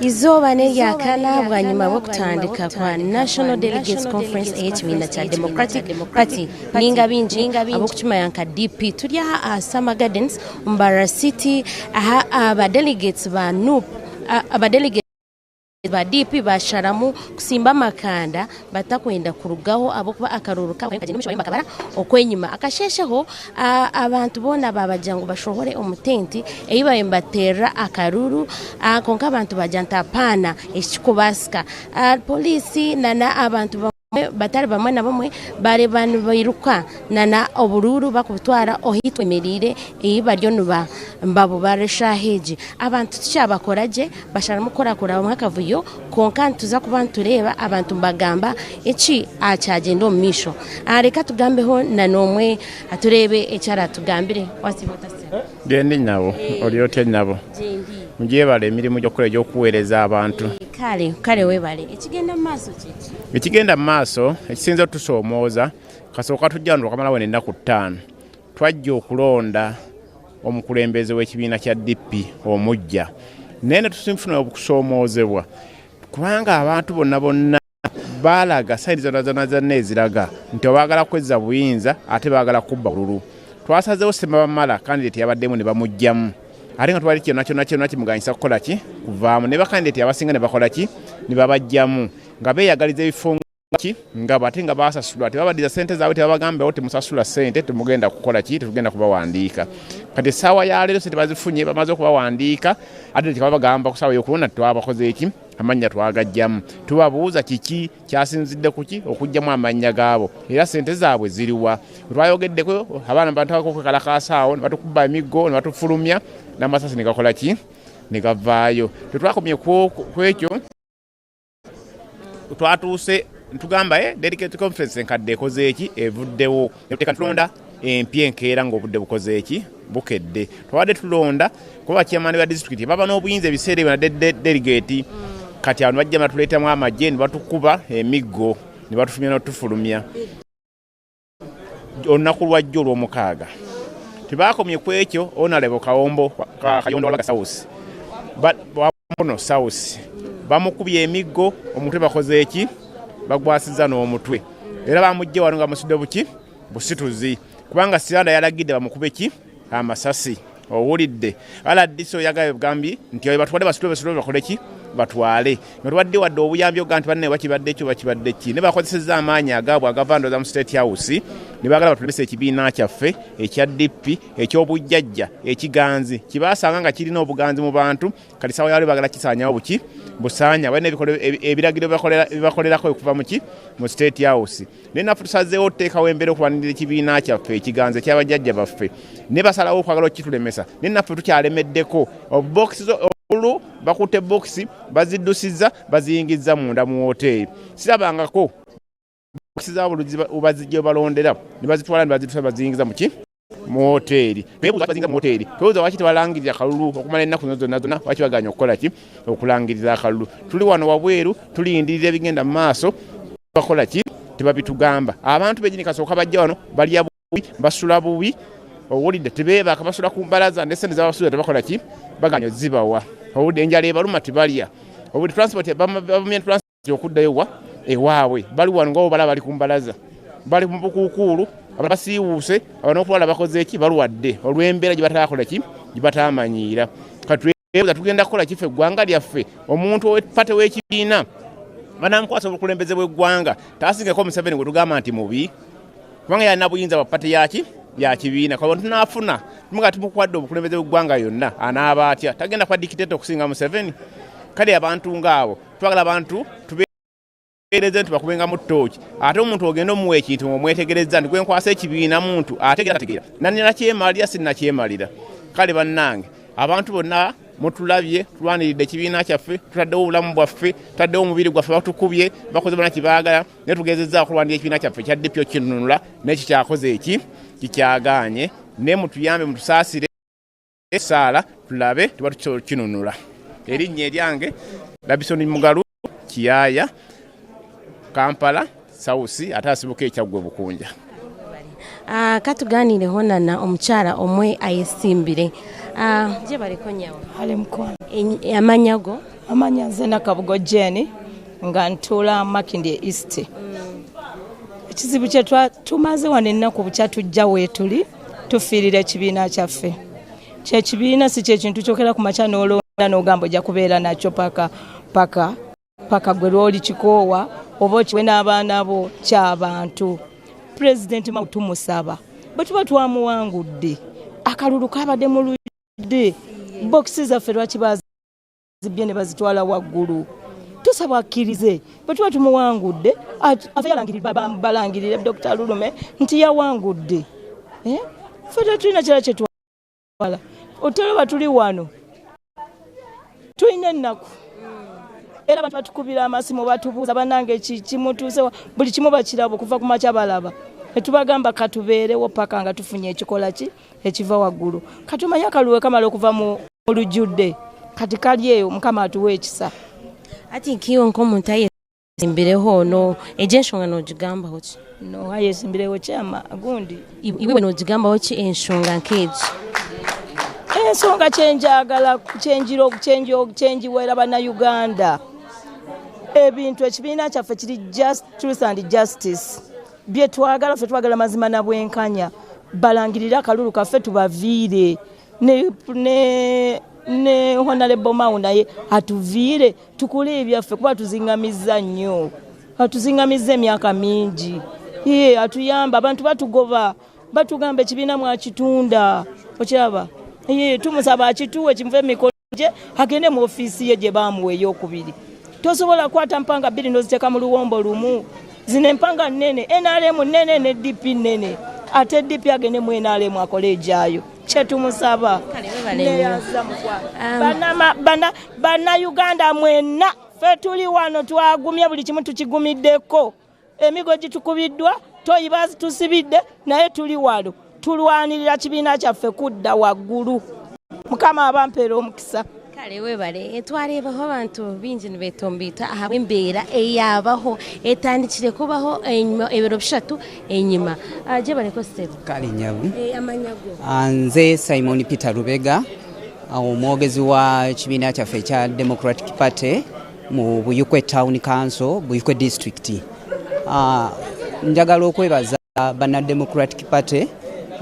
Izooba n'eryakana bwanyima bw'okutandika kwa National Delegates Conference ey'ekibiina kya Democratic Party ninga bingi ab'okukimanya nka DP. Turi aha aha Summer Gardens Mbarara City aha aba delegates ba NUP aba delegates ba DP basharamu kusimba amakanda batakwenda kurugaho ahabw'okuba akaruuru kaabo kagyenda omu maisho bakabara okw'enyima. Akasheesheho abantu boona baabagira ngu bashohore omu tenti ei baabaire nibateerera akaruuru kwonka abantu baagira nti apaana eki tikikubaasika. Pooriisi nana abantu batari bamwe na bamwe baareeba nibairuka nana oburuuru barikubutwara ahu twemereire ei bariyo nibabubarira eshaaha egi. Abantu tikyabakora gye basharamu kukorakora akavuyo kwonka nituza kuba nitureeba abantu nibagamba eki kyagyenda omu maisho. Reka tugambeho nana omwe tureebe eki aratugambire. Wasiiba ota sebo? Gyendi nyabo, ori otya nyabo? Gyendi. Mugyebare emirimu gy'okukora egy'okuweereza abantu. Kale, kale webale. Ekigenda mu maaso kiki? Ekigenda mu maaso ekisinze otusoomooza, kasooka tujja wano twakamala wano ennaku ttaano, twajja okulonda omukulembeze w'ekibiina kya DP omuggya naye ne tufuna okusoomoozebwa kubanga abantu bonna bonna baalaga sayini zonna zonna zonna eziraga nti baagala kwezza buyinza ate baagala kubba bululu. Twasazeewo Ssemabamala kandideti yabaddemu ne bamuggyamu ate nga twali kyonna kyonna kyonna kimuganyisa kukola ki kuvaamu ne bakandideti abasinga ne bakola ki ne babaggyamu nga beeyagaliza ebifo ki ngabo ate nga basasulwa tebabaddiza ssente zaabwe tebabagambawo temusasula ssente temugenda kukola ki tetugenda kubawandiika kati essaawa ya leero ssente bazifunye bamaze okubawandiika ate tekaba bagamba ku ssaawa ey'okulonda twabakoze eki amannya twagajjamu tubabuuza kiki kyasinzidde kuki okuggyamu amannya gaabo era ssente zaabwe ziriwa twayogeddeko abaana batandika okwekalakaasa awo ne batukuba emiggo ne batufulumya n'amasasi ne gakola ki ne gavaayo tetwakomye ku ekyo. Twatuuse ntugamba delegate conference enkadde ekoze eki evuddewo netuteeka tulonda empya enkeera ng'obudde bukoze eki bukedde. Twabadde tulonda kuba bachairman ba disitulikiti baba n'obuyinza ebiseera ebyo nadde delegate. Kati awo ne bajja batuleetamu amagye ne batukuba emiggo ne batufulumya n'otufulumya olunaku lwajjo olw'omukaaga. Tebakomye ku ekyo, Honorable Kawombo Kayondo Walukaga South Wamukono South bamukubye emiggo omutwe bakoze eki bagwasizza n'omutwe era bamugje wano nga musudde buki busituzi kubanga Siranda yalagidde bamukube ki amasasi. Owulidde RDC oyagala bugambye nti oyo batwale basitule basitule bakole ki batwale nga tubadde wadde obuyambi oga nti banne bakibadde ekyo bakibadde ki ne bakozesezza amaanyi agaabwe agava ndooza mu State House ne baagala batulemese ekibiina kyaffe ekya DP eky'obujjajja ekiganzi kibasanga nga kirina obuganzi mu bantu. Kati sawa yali baagala kisaanyawo buki busaanya balina ebiragiro bibakolerako okuva muki mu State House naye naffe tusazeewo otuteekawo embeera okulwanirira ekibiina kyaffe ekiganzi ekyabajjajja baffe ne basalawo okwagala okukitulemesa naye naffe tukyalemeddeko. Obubokisi obulu bakutte bokisi baziddusizza baziyingizza munda mu woteeri. Sirabangako bokisi zaabwe bazijja balondera ne bazitwala ne baziddusa baziyingiza muki mu woteeri. Twebuuza mu woteeri, twebuuza lwaki tebalangirira kalulu okumala ennaku zino zonna zonna? Lwaki baganya okukola ki okulangirira akalulu? Tuli wano wabweru tulindirira ebigenda mu maaso. Bakola ki tebabitugamba. Abantu benyini kasooka bajja wano balya bubi, basula bubi, owulidde, tebeebaka, basula ku mbalaza ne sente zabasuula tebakola ki baganya zibawa. Owulidde, enjala ebaluma, tebalya. Owulidde, transport bavumye transport okuddayo wa ewaabwe. Bali wano nga obala bali ku mbalaza, bali mu bukuukuulu, abasiiwuuse aba n'okulwala bakoze eki balwadde olw'embeera gye bataakola ki gye bataamanyiira. Kati twebuuza tugenda kukola kife eggwanga lyaffe omuntu ow'epate w'ekibiina banamukwasa obukulembeze bw'eggwanga taasingeko Museveni gwe tugamba nti mubi kubanga yalina buyinza bwa pate yaki ya kibiina. Kaba tunaafuna tumuga tumukuwadde obukulembeze bw'eggwanga yonna anaaba atya? Tagenda kuba dictator okusinga Museveni? Kale abantu ng'abo twagala abantu tubeereze nti bakubengamu ttooki ate omuntu ogenda omuwa ekintu ng'omwetegereza nti gwenkwasa ekibiina muntu ategeera tategeera nanakyemalira sinnakyemalira. Kale bannange abantu bonna mutulabye tulwaniridde ekibiina kyaffe, tutaddewo obulamu bwaffe, tutaddewo omubiri gwaffe, batukubye, bakoze bona kyebaagala naye tugezezzaako okulwanirira ekibiina kyaffe ekya DP okinunula naye kikyakoze eki kikyagaanye naye mutuyambe mutusaasire saala tulabe tuba tukinunula. Erinnya eryange Labisoni Mugalu Kiyaaya, Kampala South, ate asibuka Ekyaggwe Bukunja. Katuganireho nana omukyala omwe ayesimbire. Gye baleko nyawo. Ale mukwano. Amanya go? Amanya nze Nakabugo Jane, nga ntuula Makindye East. Ekizibu kye tumaze wano ennaku bukya tujja weetuli tufiirira ekibiina kyaffe. Kyekibiina si kyekintu kyokera ku makya n'olonda n'ogamba ojja kubeera nakyo paka paka paka gwe lwoli kikoowa oba okiwe n'abaana bo. Ky'abantu. Pulezidenti Mao tumusaba, bwe tuba twamuwangudde, akalulu kabadde mu lujjudde, bokisi zaffe lwaki bazibye ne bazitwala waggulu? Tusaba akkirize, bwe tuba tumuwangudde balangirire Dr Lulume nti yawangudde. Eh? Ffe tetulina kirala kyetwala. Otolaba tuli wano tulina ennaku, era abantu batukubira amasimu batubuuza, "Banange, kimutuusewa?" Buli kimu bakiraba okuva ku makya balaba. Netubagamba katubeerewo paka nga tufunye ekikola ki ekiva waggulu. Katumanye akalulu kamala okuva mu lujjudde, kati kali eyo. Mukama atuwa ekisa. Ati nkiiwe nk'omuntu ayesimbireho ono, egyo enshonga nogigambaho ki? No ayesimbirewo kyama gundi. Iwe nogigambaho ki enshonga nk'egyo? Ensonga kyenjagala kyenjiro kyenjiwera bannayuganda, ebintu ekibiina kyaffe kiri just truth and justice. Bye twagala ffe, twagala mazima na bwenkanya. Balangirire akalulu kaffe tubaviire, ne Honorable Mao naye atuviire tukule ebyaffe, kuba tuzingamizza nnyo, atuzingamizza emyaka mingi. Ye atuyamba, abantu batugoba, batugamba ekibiina mwakitunda. Okiraba, ye tumusaba akituwe kimuve emikono gye, agende mu ofiisi ye gye bamuwa eyokubiri. Tosobola kukwata mpanga bbiri n'oziteeka mu luwombo lumu. Zino empanga nnene, NRM nnene ne DP nnene, ate DP agende mu NRM akole egyayo. Kyetumusaba. Kale, webale nnyo. Neyaza mukwano. Bannayuganda mwenna, ffe tuli wano twagumye, buli kimu tukigumiddeko, emigo gitukubiddwa, toyi bazitusibidde, naye tuli wano tulwanirira kibiina kyaffe kudda waggulu. Mukama abampeera omukisa. Kale webale. Twareebaho abantu bingi nibetombiita ahabw'embeera eyabaho etandikire kubaho enyuma ebiro 3 enyima. Gye baleko, ssebo. Kale nyabu. Amanya go? Nze Simon Peter Lubega, omwogezi wa kibiina kyaffe ekya Democratic Party mu Buyukwe Town Council, Buyukwe District. Njagala okwebaza banna Democratic Party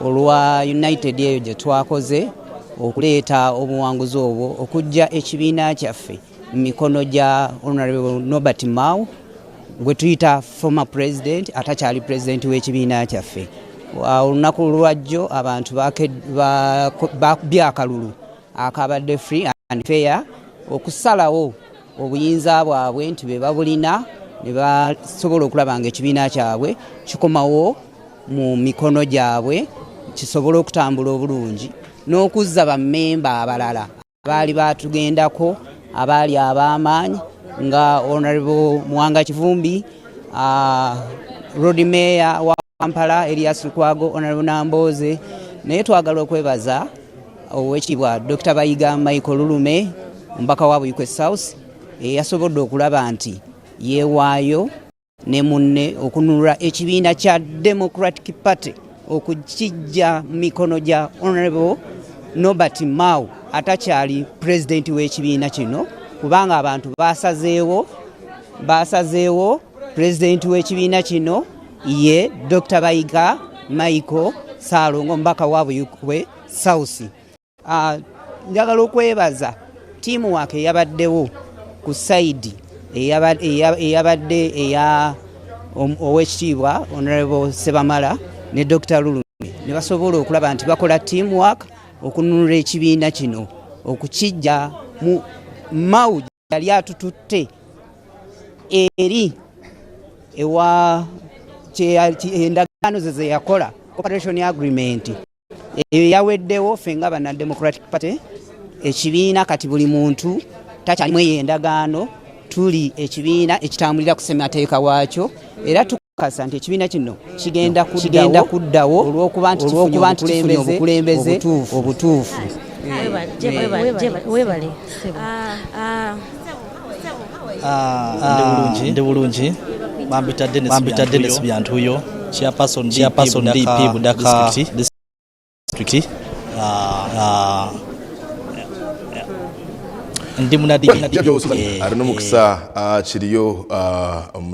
olwa united eyo gye twakoze okuleeta obuwanguzi obwo, okujja ekibiina kyaffe mu mikono gya Honorable Norbert Mao, gwe tuyita former president atakyali president w'ekibiina kyaffe. Olunaku lwajjo abantu bakubye akalulu akabadde free and fair okusalawo obuyinza bwabwe nti be babulina, ne basobola okulaba nga ekibiina kyabwe kikomawo mu mikono gyabwe, kisobole okutambula obulungi n'okuzza bammemba abalala abaali batugendako, abaali ab'amaanyi nga Honorable Muwanga Kivumbi, Lord Mayor wa Kampala Elias Lukwago, Honorable Nambooze. Naye twagala okwebaza Owekitiibwa Dr Bayiga Michael Lulume, omubaka wa Buyikwe South, eyasobodde okulaba nti yeewaayo ne munne okununula ekibiina kya Democratic Party okukijja mu mikono gya Honorable Norbert Mao atakyali pulezidenti w'ekibiina kino, kubanga abantu basazeewo pulezidenti w'ekibiina kino ye Dr Bayiga Michael Saalongo, omubaka wa Buyikwe South. Njagala okwebaza team work eyabaddewo ku side eyabadde eya Owekitiibwa Honorable Sebamala ne Dr Lulume, ne basobola okulaba nti bakola team work okununula ekibiina kino okukijja mu Mao yali atututte eri ewa endagaano ze zeyakola, cooperation agreement eyo yaweddewo. Ffe nga banna Democratic Party, ekibiina kati buli muntu takyalimu eyo endagaano. Tuli ekibiina ekitambulira ku ssemateeka waakyo, era tukakasa nti ekibiina kino kigenda kuddawo olw'okuba nti kifunye obukulembeze obutuufu. Webale. Ndi bulungi. Bampita Dennis Byantuyo, chairperson DP Budaka district. Ndi muna Ari n'omukisa kiriyo.